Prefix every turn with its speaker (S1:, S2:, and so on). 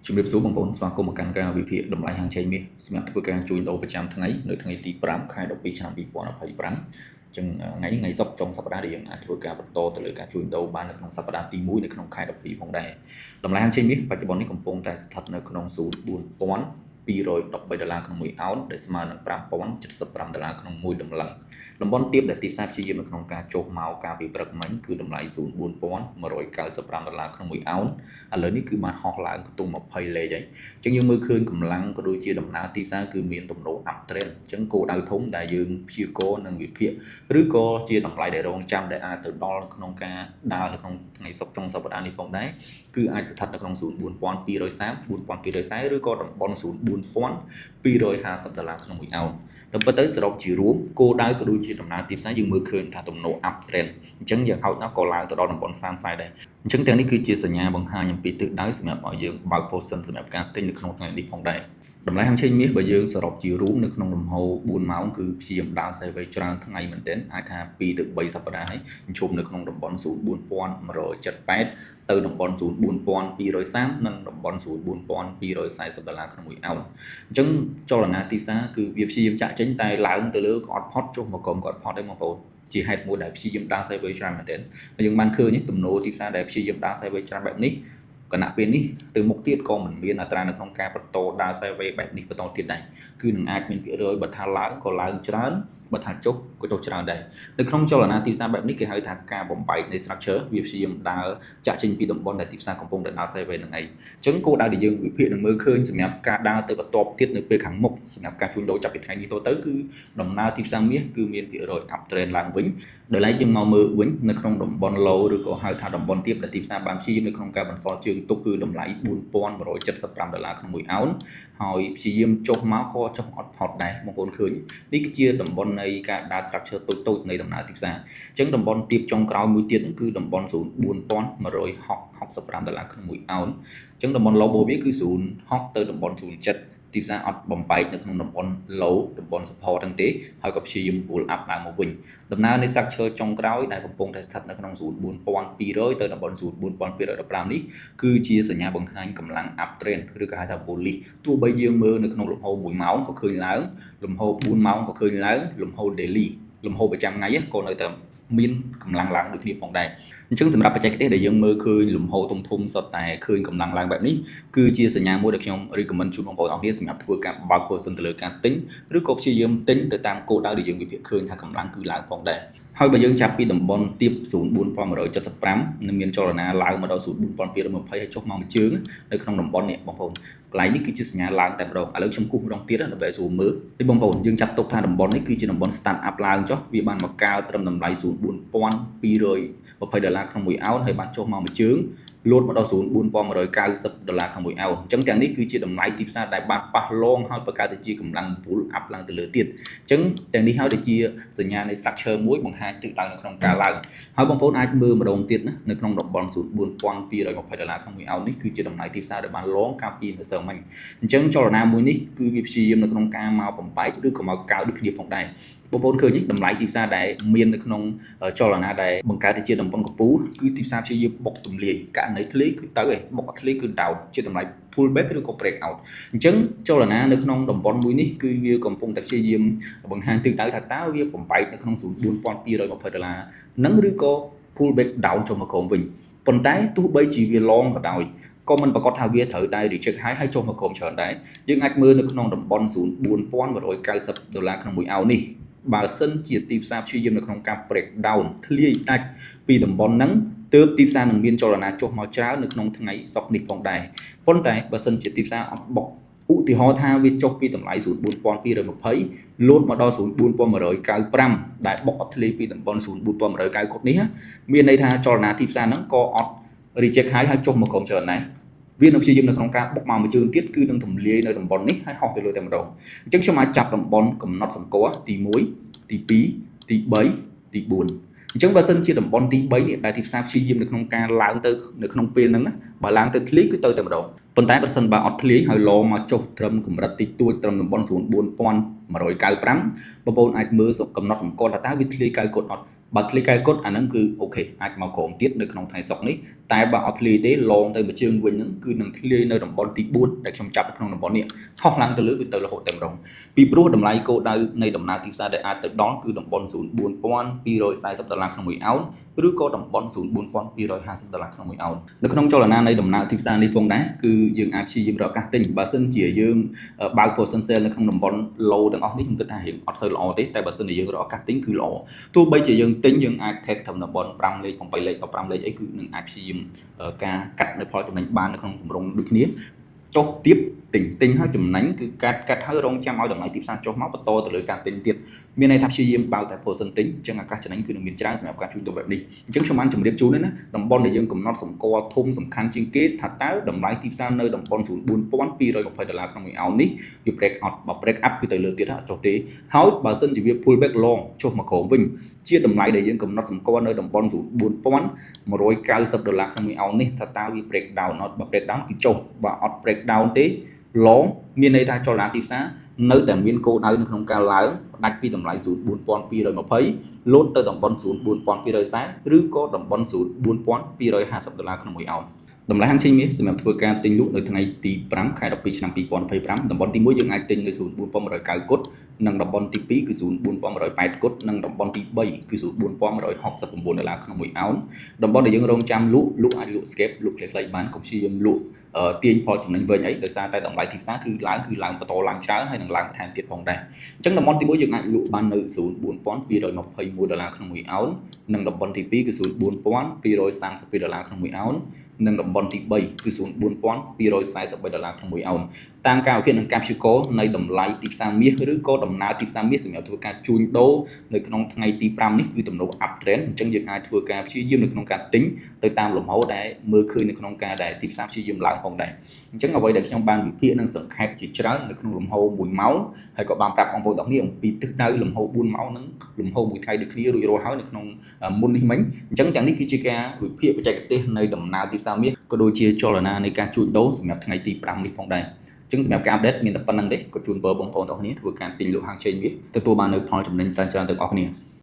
S1: ជំរាបសួរបងប្អូនស្វាគមន៍មកកាន់ការវិភាគតម្លៃហាងឆេងមាសសម្រាប់ធ្វើការជួញដូរប្រចាំថ្ងៃនៅថ្ងៃទី5ខែ12ឆ្នាំ2025អញ្ចឹងថ្ងៃនេះថ្ងៃសុក្រចុងសប្តាហ៍ដែលយើងអាចធ្វើការបន្តទៅលើការជួញដូរបាននៅក្នុងសប្តាហ៍ទី1នៅក្នុងខែ12ផងដែរតម្លៃហាងឆេងមាសបច្ចុប្បន្ននេះកំពុងតែស្ថិតនៅក្នុង04213ដុល្លារក្នុងមួយអោនដែលស្មើនឹង5075ដុល្លារក្នុងមួយតម្លឹងតំបន់ទាបដែលទីផ្សារព្យាយាមនៅក្នុងការចុះមកកាលពីព្រឹកមិញគឺតម្លៃ04195ដុល្លារក្នុងមួយអោនឥឡូវនេះគឺបានហោះឡើងខ្ទង់20លេខហើយអញ្ចឹងយើងមើលឃើញកម្លាំងក៏ដូចជាដំណើរទីផ្សារគឺមានទំនោរ up trend អញ្ចឹងគោលដៅធំដែលយើងព្យាករណ៍និងវិភាគឬក៏ជាតម្លៃដែលរងចាំដែលអាចទៅដល់ក្នុងការដើរនៅក្នុងថ្ងៃសុក្រចុងសប្តាហ៍នេះផងដែរគឺអាចស្ថិតនៅក្នុង04230 4240ឬក៏តំបន់04250ដុល្លារក្នុងមួយអោនតែពិតទៅសរុបជារួមគោលដៅក៏ដូចជាដំណើរទីផ្សារយើងមើលឃើញថាទំនោរ up trend អញ្ចឹងយ៉ាងហោចណាស់ក៏ឡើងទៅដល់តំបន់30ដែរអញ្ចឹងទាំងនេះគឺជាសញ្ញាបង្ហាញអំពីទិសដៅសម្រាប់ឲ្យយើងបើក position សម្រាប់ការទិញនៅក្នុងថ្ងៃនេះផងដែរតម្លៃហាងឆេងមាសបើយើងសរុបជារួមនៅក្នុងលំហ4ម៉ោងគឺព្យាយាមដើរ sideways ច្រើនថ្ងៃមែនទែនអាចថា2ទៅ3សប្តាហ៍ហើយជុំនៅក្នុងតំបន់04178ទៅតំបន់04230និងតំបន់04240ដុល្លារក្នុងមួយអោនអញ្ចឹងចលនាទីផ្សារគឺវាព្យាយាមចាក់ចេញតែឡើងទៅលើក៏អត់ផុតចុះមកក្រោមក៏អត់ផុតដែរបងប្អូនជាហេតុមួយដែលព្យាយាមដើរ sideways ច្រើនមែនទែនហើយយើងបានឃើញទំនោរទីផ្សារដែលព្យាយាមដើរ sideways ច្រើនបែបនេះគណៈពេលនេះទៅមុខទៀតក៏មិនមានអត្រានៅក្នុងការបន្តដើរ sideways បែបនេះបន្តទៀតដែរគឺនឹងអាចមានភាគរយបើថាឡើងក៏ឡើងច្រើនបើថាចុះក៏ចុះច្រើនដែរនៅក្នុងចលនាទីផ្សារបែបនេះគេហៅថាការបំបែកនៃ structure វាព្យាយាមដើរចាក់ចេញពីតំបន់ដែលទីផ្សារកំពុងតែដើរ sideways ហ្នឹងឯងអញ្ចឹងគោលដៅដែលយើងវិភាគនឹងមើលឃើញសម្រាប់ការដើរទៅបន្ទាប់ទៀតនៅពេលខាងមុខសម្រាប់ការជួញដូរចាប់ពីថ្ងៃនេះទៅគឺដំណើរទីផ្សារមាសគឺមានភាគរយ up trend ឡើងវិញដោយឡែកយើងមកមើលវិញនៅក្នុងតំបន់ low ឬក៏ហៅថាតំបន់ទាបដែលទីផ្សារបានព្យាយាមនៅក្នុងការបន្សល់ជើងទុកគឺតម្លៃ4175ដុល្លារក្នុងមួយអោនហើយព្យាយាមចុះមកក៏ចុះអត់ផុតដែរបងប្អូនឃើញនេះគឺជាតំបន់នៃការដើរ structure តូចៗនៃដំណើរទីផ្សារអញ្ចឹងតំបន់ទាបចុងក្រោយមួយទៀតហ្នឹងគឺតំបន់04165ដុល្លារក្នុងមួយអោនអញ្ចឹងតំបន់ low របស់វាគឺ0.6ទៅតំបន់0.7ទីផ្សារអត់បំបែកនៅក្នុងតំបន់ low តំបន់ support ហ្នឹងទេហើយក៏ព្យាយាម pull up ឡើងមកវិញដំណើរនៃ structure ចុងក្រោយដែលកំពុងតែស្ថិតនៅក្នុង04200ទៅតំបន់04215នេះគឺជាសញ្ញាបង្ហាញកម្លាំង up trend ឬក៏ហៅថា bullish ទោះបីយើងមើលនៅក្នុងលំហ1ម៉ោងក៏ឃើញឡើងលំហ4ម៉ោងក៏ឃើញឡើងលំហ daily លំហប្រចាំថ្ងៃក៏នៅតែមានកម្លាំងឡើងដូចគ្នាផងដែរអញ្ចឹងសម្រាប់បច្ចេកទេសដែលយើងមើលឃើញលំហធំធំសុទ្ធតែឃើញកម្លាំងឡើងបែបនេះគឺជាសញ្ញាមួយដែលខ្ញុំ recommend ជូនបងប្អូនអរគ្នាសម្រាប់ធ្វើការបើក position ទៅលើការទិញឬក៏ព្យាយាមទិញទៅតាមគោលដៅដែលយើងវិភាគឃើញថាកម្លាំងគឺឡើងផងដែរហើយបើយើងចាប់ពីតំបន់ទាប04175នឹងមានចលនាឡើងមកដល់04220ហើយចុះមកមួយជើងនៅក្នុងតំបន់នេះបងប្អូនកន្លែងនេះគឺជាសញ្ញាឡើងតែម្ដងឥឡូវខ្ញុំគូសម្ដងទៀតដើម្បីស្រួលមើលនេះបងប្អូនយើងចាប់ទុកថាតំបន់នេះគឺជាតំបន់ start up ឡើងចុះវាបានមកកើត្រឹមតម្លៃ04220ដុល្លារក្នុងមួយអោនហើយបានចុះមកមួយជើងលោតមកដល់04190ដុល្លារក្នុងមួយអោនអញ្ចឹងទាំងនេះគឺជាតម្លៃទីផ្សារដែលបានប៉ះលងហើយបង្កើតទៅជាកម្លាំង pull up ឡើងទៅលើទៀតអញ្ចឹងទាំងនេះហើយដែលជាសញ្ញានៃ structure មួយបង្ហាញទិសដៅនៅក្នុងការឡើងហើយបងប្អូនអាចមើលម្ដងទៀតណានៅក្នុងតំបន់04220ដុល្លារក្នុងមួយអោននេះគឺជាតម្លៃទីផ្សារដែលបានលងកាលពីម្សិលមិញអញ្ចឹងចលនាមួយនេះគឺវាព្យាយាមនៅក្នុងការមកបំបែកឬក៏មកកៅដូចគ្នាផងដែរបងប្អូនឃើញតម្លៃទីផ្សារដែលមាននៅក្នុងចលនាដែលបង្កើតទៅជាតំបន់កពូគឺទីផ្សារព្យាយាមបុកទម្លាយករណីធ្លាយគឺទៅឯងបុកអត់ធ្លាយគឺ down ជាតម្លៃ pull back ឬក៏ break out អញ្ចឹងចលនានៅក្នុងតំបន់មួយនេះគឺវាកំពុងតែព្យាយាមបង្ហាញទិសដៅថាតើវាបំបែកនៅក្នុង04220ដុល្លារនឹងឬក៏ pull back down ចុះមកក្រោមវិញប៉ុន្តែទោះបីជាវាឡងក៏ដោយក៏មិនប្រកាសថាវាត្រូវតែ reject ហើយហើយចុះមកក្រោមច្រើនដែរយើងអាចមើលនៅក្នុងតំបន់04190ដុល្លារក្នុងមួយអោនេះបើសិនជាទីផ្សារព្យាយាមនៅក្នុងការ break down ធ្លាយដាច់ពីតំបន់ហ្នឹងទើបទីផ្សារនឹងមានចលនាចុះមកច្រើននៅក្នុងថ្ងៃសុក្រនេះផងដែរប៉ុន្តែបើសិនជាទីផ្សារអត់បុកឧទាហរណ៍ថាវាចុះពីតម្លៃ04220លោតមកដល់04195ដែលបុកអត់ធ្លាយពីតំបន់04190គ្រប់នេះមានន័យថាចលនាទីផ្សារហ្នឹងក៏អត់ reject ហើយហើយចុះមកក្រោមច្រើនដែរវានឹងព្យាយាមនៅក្នុងការបុកមកមួយជើងទៀតគឺនឹងទម្លាយនៅតំបន់នេះហើយហោះទៅលើតែម្ដងអញ្ចឹងខ្ញុំអាចចាប់តំបន់កំណត់សម្គាល់ទី1ទី2ទី3ទី4អញ្ចឹងបើសិនជាតំបន់ទី3នេះដែលទីផ្សារព្យាយាមនៅក្នុងការឡើងទៅនៅក្នុងពេលហ្នឹងបើឡើងទៅធ្លាយគឺទៅតែម្ដងប៉ុន្តែបើសិនបើអត់ធ្លាយហើយឡមកចុះត្រឹមកម្រិតតិចតួចត្រឹមតំបន់04195បងប្អូនអាចមើលកំណត់សម្គាល់ថាតើវាធ្លាយកៅកុដអត់។ បើធ្លាយកែគុតអាហ្នឹងគឺ OK អាចមកក្រោមទៀតនៅក្នុងថ្ងៃសុក្រនេះតែបើអត់ធ្លាយទេឡងទៅមួយជើងវិញហ្នឹងគឺនឹងធ្លាយនៅតំបន់ទី4ដែលខ្ញុំចាប់នៅក្នុងតំបន់នេះហោះឡើងទៅលើវាទៅរហូតតែម្ដងពីព្រោះតម្លៃគោលដៅនៃដំណើរទីផ្សារដែលអាចទៅដល់គឺតំបន់04240ដុល្លារក្នុងមួយអោនឬក៏តំបន់04250ដុល្លារក្នុងមួយអោននៅក្នុងចលនានៃដំណើរទីផ្សារនេះផងដែរគឺយើងអាចព្យាយាមរកឱកាសទិញបើសិនជាយើងបើក position sell នៅក្នុងតំបន់ low ទាំងអស់នេះខ្ញុំគិតថារៀងអត់សូវល្អទេតែបើសិនជាយើងរកឱកាសទិញគឺល្អទោះបីជាយើងទិញយើងអាច take ត្រឹមតំបន់5លេខ8លេខ15លេខអីគឺនឹងអាចព្យាយាមការកាត់នៅផលចំណេញបាននៅក្នុងទម្រង់ដូចគ្នាចុះទៀតទិញទិញហើយចំណេញគឺកាត់កាត់ហើយរងចាំឲ្យតម្លៃទីផ្សារចុះមកបន្តទៅលើការទិញទៀតមានន័យថាព្យាយាមបើកតែ position ទិញអញ្ចឹងឱកាសចំណេញគឺនឹងមានច្រើនសម្រាប់ការជួញដូរបែបនេះអញ្ចឹងខ្ញុំបានជម្រាបជូនណាតំបន់ដែលយើងកំណត់សម្គាល់ធំសំខាន់ជាងគេថាតើតម្លៃទីផ្សារនៅតំបន់04220ដុល្លារក្នុងមួយអោននេះវា break អត់បើ break up គឺទៅលើទៀតអត់ចុះទេហើយបើសិនជាវា pull back long ចុះមកក្រោមវិញជាតម្លៃដែលយើងកំណត់សម្គាល់នៅតំបន់04190ដុល្លារក្នុងមួយអោននេះថាតើវា break down អត់បើ break down គឺចុះបើអត់ break down ទេ long មានន័យថាចលនាទីផ្សារនៅតែមានគោលដៅនៅក្នុងការឡើងផ្ដាច់ពីតម្លៃ04220លោតទៅតំបន់04240ឬក៏តំបន់04250ដុល្លារក្នុងមួយអោនតម្លៃហាងឆេងមាសសម្រាប់ធ្វើការទិញលក់នៅថ្ងៃទី5ខែ12ឆ្នាំ2025តំបន់ទី1យើងអាចទិញនៅ04190គុតនិងតំបន់ទី2គឺ04180គុតនិងតំបន់ទី3គឺ04169ដុល្លារក្នុងមួយអោនតំបន់ដែលយើងរងចាំលក់លក់អាចលក់ scalp លក់ខ្លីៗបានកុំព្យាយាមលក់ទាញផលចំណេញវិញអីដោយសារតែតម្លៃទីផ្សារគឺឡើងគឺឡើងបន្តឡើងច្រើនហើយនឹងឡើងបន្ថែមទៀតផងដែរអញ្ចឹងតំបន់ទី1យើងអាចលក់បាននៅ04221ដុល្លារក្នុងមួយអោននិងតំបន់ទី2គឺ04232ដុល្លារក្នុងមួយអោននិងតំបន់ទី3គឺ04243ដុល្លារក្នុងមួយអោនតាមការវិភាគនិងការព្យាករណ៍នៃតម្លៃទីផ្សារមាសឬក៏ដំណើរទីផ្សារមាសសម្រាប់ធ្វើការជួញដូរនៅក្នុងថ្ងៃទី5នេះគឺទំនោរ up trend អញ្ចឹងយើងអាចធ្វើការព្យាយាមនៅក្នុងការទិញទៅតាមលំហូរដែលមើលឃើញនៅក្នុងការដែលទីផ្សារព្យាយាមឡើងផងដែរអញ្ចឹងអ្វីដែលខ្ញុំបានវិភាគនិងសង្ខេបជាច្រើននៅក្នុងលំហូរ1ម៉ោងហើយក៏បានប្រាប់បងប្អូនទាំងគ្នាអំពីទិសដៅលំហូរ4ម៉ោងនិងលំហូរមួយថ្ងៃដូចគ្នារួចរាល់ហើយនៅក្នុងមុននេះមិញអញ្ចឹងទាំងនេះគឺជាការវិភាគបច្ចេកទេសនៃដំណើរទីផ្សារមាសក៏ដូចជាចលនានៃការជួញដូរសម្រាប់ថ្ងៃទី5នេះផងដែរចឹងសម្រាប់ការ update មានតែប៉ុណ្ណឹងទេក៏ជូនពរបងប្អូនទាំងគ្នាធ្វើការទិញលក់ហាងឆេងមាសទទួលបាននូវផលចំណេញច្រើនៗទាំងអស់គ្នា។